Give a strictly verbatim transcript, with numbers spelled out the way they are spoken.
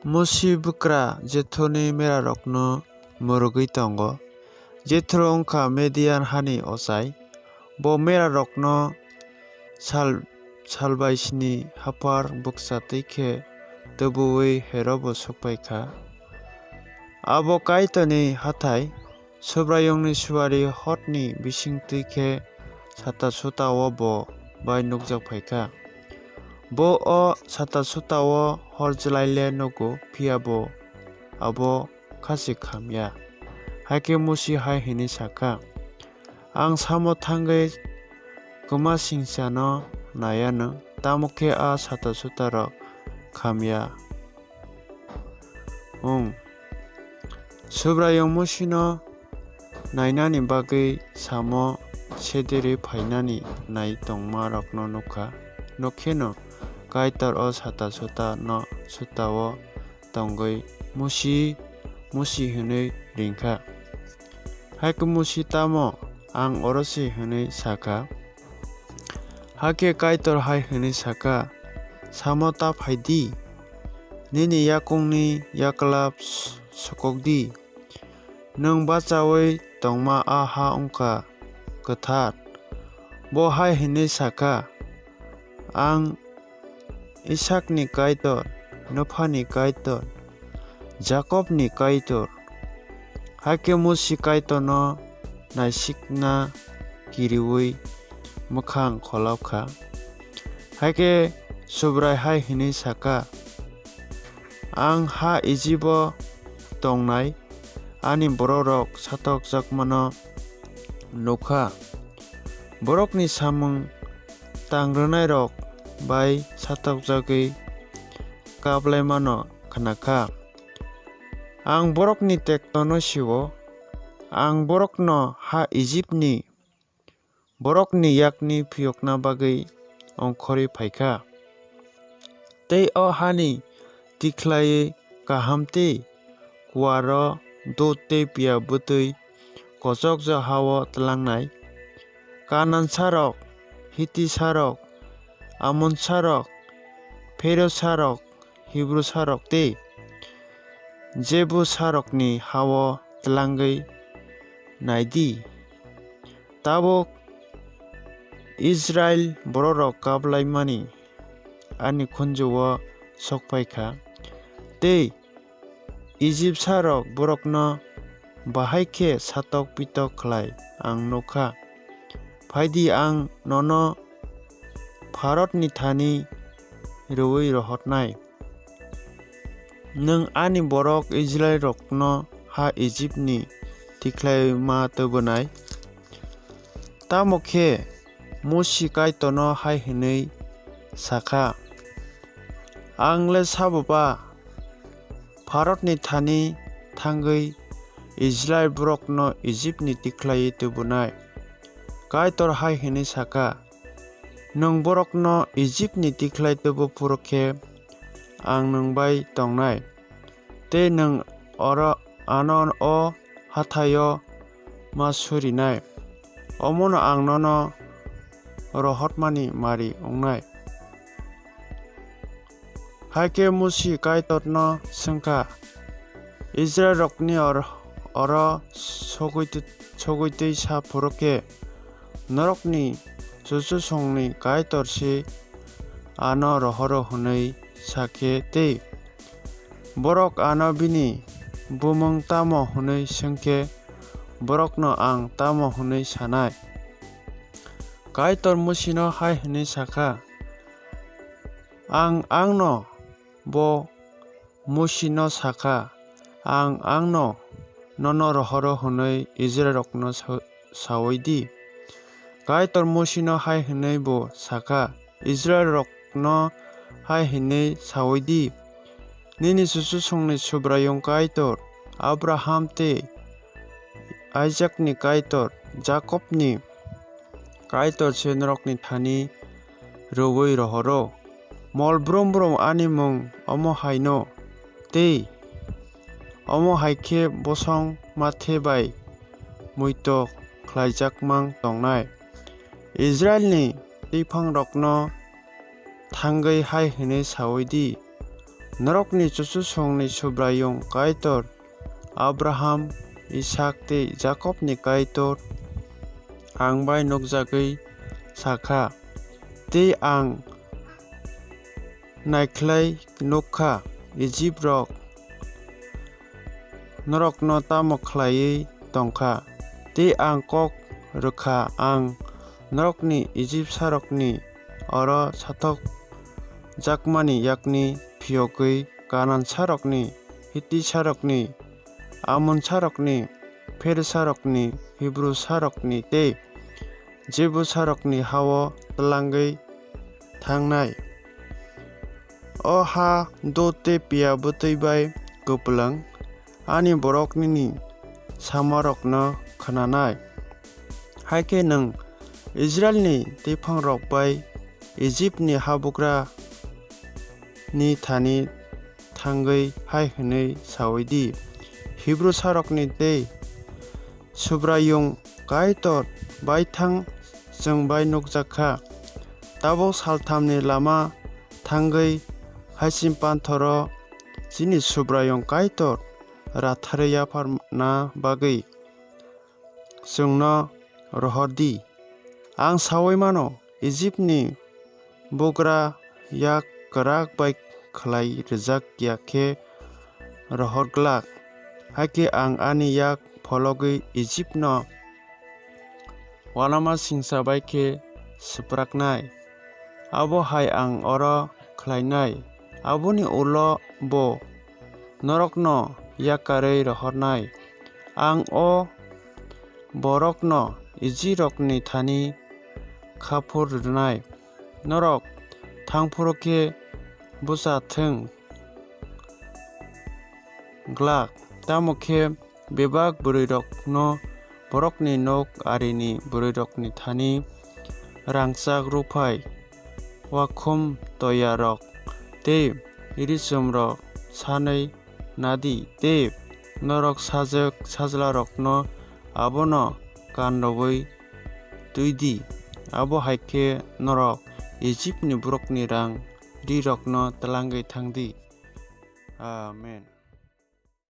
Musi bwkra Jethroni merarokno mwrwgwi tongo. Jethro wng kha Midian hani ochai. Bo merarokno sal, salbai sni haphar bukcha twi khe tubuwi Herobo sokpai kha. Abo Kaitorni hathai. Subraiyungni suari hotni bising twi khe sata suta-o bo bai nukjak phai kha. Bo o sata suta-o hor jwlai le nugo, phiya bo abo khachik kham ya. Hakhe Musi hai hwnwi sa kha, "Ang samo thangwi kwma singchano nai anw, tamo khe a sata sutarok kham ya wng." Subraiyung Musino nainani bagwi samo sederwi phainani nai tongmarokno nuk kha. Nuk kheno Kaitor o sata suta no suta-o tongwi Musi, Musi hwnwi ring kha. Hai khe Musi, "Tamo ang oro se?" hwnwi sa kha. Hakhe Kaitor hai hwnwi sa kha, "Samo ta phai di, nini yakungni yaklap s-, sokok di, nwng bachaui tongma a ha wng kha kwthar." Bo hai hwnwi sa kha, "Ang Isakni Kaitor, nwphani Kaitor, Jakobni Kaitor." Hakhe Musi Kaitorno naisikna kiriui mwkhang kholop kha. Hakhe Subrai hai hwnwi sa kha, "Ang ha Ijibo tongnai ani borokrok satokjakmano nuk kha. Borokni samung tang rwnairok bai satokjagwi kap laimano khna kha. Ang borokni tektono sio, ang borokno ha Ijipni borokni yakni phiyokna bagwi ongkhorwi phai kha. Tei o hani tikhlai kaham tei kuaro dut tei piya bwtwi kochokjak ha-o tlangnai. Kanansarok, Hitisarok, Amonsarok, Pheresarok, Hibrusarok tei Jebusarokni ha-o tlangwi nai di. Tabuk Israil bororok kap laimani ani khunju-o sok phai kha, tei Ijipsarok borokno bahai khe satok pitok khlai ang nuk kha. Phai di, ang nono Pharotni thani rwui rohornai. Nwng ani borok Israilrokno ha Ijipni tikhlai ma tubunai." Tamo khe Musi Kaitorno hai hwnwi sa kha, "Ang le sabo ba Pharotni thani thangwi Israil borokno Ijipni tikhlaiwi tubunai?" Kaitor hai hwnwi sa kha, "Nwng borokno Ijipni tikhlai tubu phuru khe ang nwng bai tongnai, tei nwng oro ano o hathai-o ma surinai. Omono ang nono rohormani mari wngnai." Hai khe Musi Kaitorno swng kha, "Israilrokni or-, oro sogwi tw-, sogwi twi sa phuru khe, norokni chuchusongni Kaitor se ano rohoro hwnwi sa khe tei borok ano bini bumung tamo hwnwi swng khe, borokno ang tamo hwnwi sanai?" Kaitor Musino hai hwnwi sa kha, "Ang, angno bo Musino sa kha, ang, angno nono rohoro hwnwi Israilrokno sa-, saui di." Kaitor Musino hai hwnwi bo sa kha, "Israilrokno hai hwnwi saui di, 'Nini chuchusongni Subraiyung Kaitor, Abraham tei Isaakni Kaitor, Jakobni Kaitor se norokni thani rwui rohoro. Mol brum brum ani mung omo hai'-no, tei omo hai khe bosong mathe bai muitu khlaijak mang tongnai. Israilni twiphangrokno thangwi hai hwnwi saui di, Norokni chuchusongni Subraiyung Kaitor, Abraham, Isak tei Jakobni Kaitor ang bai nukjagwi sa kha, tei ang naikhlai nuk kha, Ijiprok norokno tamo khlaiwi tong kha, tei ang kok rw kha, ang norokni Ijipsarokni oro sathokjakmani yakni phiyogwi Kanansarokni, Hitisarokni, Amonsarokni, Pheresarokni, Hibrusarokni tei Jebusarokni ha-o tlangwi thangnai. O ha dot tei piya bwtwi bai kwplwng, ani borok nini samarokno khnanai. Hai khe nwng Israilni twiphangrok bai Ijipni habugrani thani thangwi hai hwnwi saui di, Hibrusarokni tei Subraiyung Kaitor baithang chwng bai nukjak kha. Tabuk salthamni lama thangwi haiching panthoro chini Subraiyung Kaitor ratharwi yapharna bagwi chwngno rohor di. Ang saui mano, Ijipni bugra yak kwrak bai khlai rwjak ya khe rohor glak. Hakhe ang ani yak phologwi Ijipno uanama singcha bai khe swpraknai. Abo hai ang oro khlainai, aboni ulo bo norokno yakarwi rohornai. Ang o borokno Ijiprokni thani khaphur rwnai. Norok thang phuru khe bwsa thwng glak, tamo khe bebak bwrwirokno borokni nok arini bwrwirokni thani rangchak, rukphai, wakhum toyarok tei ri-chumrok sanwi na di, tei norok sajwk sajlarokno abono kanrwui twi di. Abo hai khe norok Ijipni borokni rang rirokno tlangwi thang di. Amen.